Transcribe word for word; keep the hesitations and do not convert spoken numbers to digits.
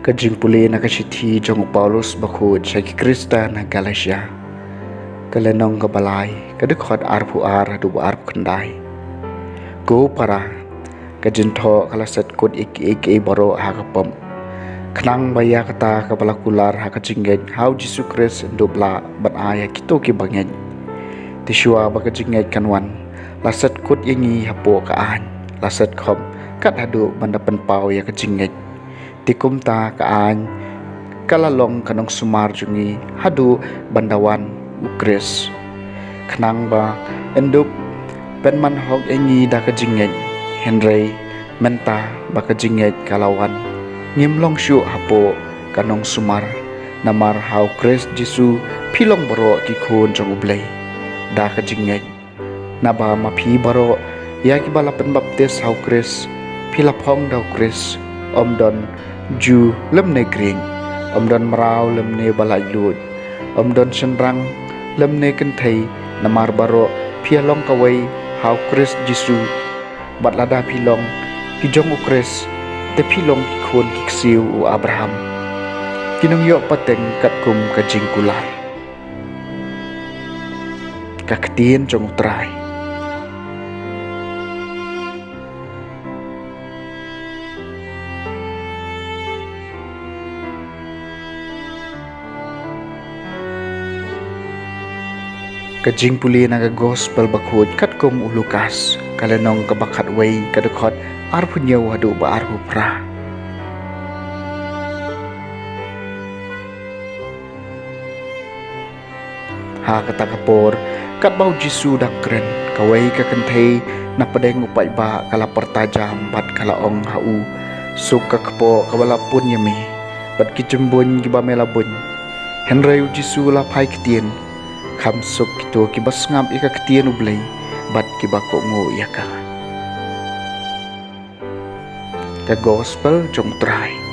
Ka jingpule na ka shithi jong u Paulus bakhuid sha ki Khristan ha Galatia. Ka lynnong kaba lai, ka dkhot arphew ar haduh ba arphew khyndai. Ko para, ka jingthoh ka la set kut ïa kiei kiei baroh ha ka pop, khnang ba ïa kata kaba la kular ha ka jingngeit ha u Jisu Khrist yn dup lah ban ai ha kito kiba ngeit. Te shuwa ba ka jingngeit kan wan, la set kut ïa ngi hapoh ka aiñ, la set khop kat haduh ban da pynpaw ïa ka jingngeit. Te kumta ka aiñ ka la long ka nongsumar jong ngi haduh ban da wan u Khrist, khnang ba yn dup pynman hok ïa ngi da ka jingngeit. Hynrei mynta ba ka jingngeit ka la wan, ngim long shuh hapoh ka nongsumar. Namar ha u Khrist Jisu phi long baroh ki khun jong U Blei da ka jingngeit. Naba ma phi baroh ïa kiba la pynbaptis ha u Khrist, phi la phong da u Khrist. Ym don Jiw lymne Grik, ym don mraw lymne ba laitluid, ym don shynrang lymne kynthei, namar baroh phi ïa long kawei ha u Khrist Jisu. Bad lada phi long ki jong u Khrist, te phi long ki khun ki ksiew u Abraham, ki nongïoh pateng katkum ka jingkular. Ka ktien jong u Trai. Ka jingpule na ka gospel bakhuid katkum u Lukas, ka lynnong kaba khatwei, ka dkhot arphew hynñiew haduh ba arphew phra. Ha kata ka por, katba u Jisu dang kren, kawei ka kynthei na pdeng u paidbah ka la pyrta jam bad ka la ong ha u, suk ka kpoh kaba la pun ïa me, bad ki jymbuiñ kiba me la buiñ. Hynrei u Jisu la phai ktien, kham suk kito kiba sngap ïa ka ktien U Blei bad kiba kohnguh ïa ka. Ka gospel jong u Trai.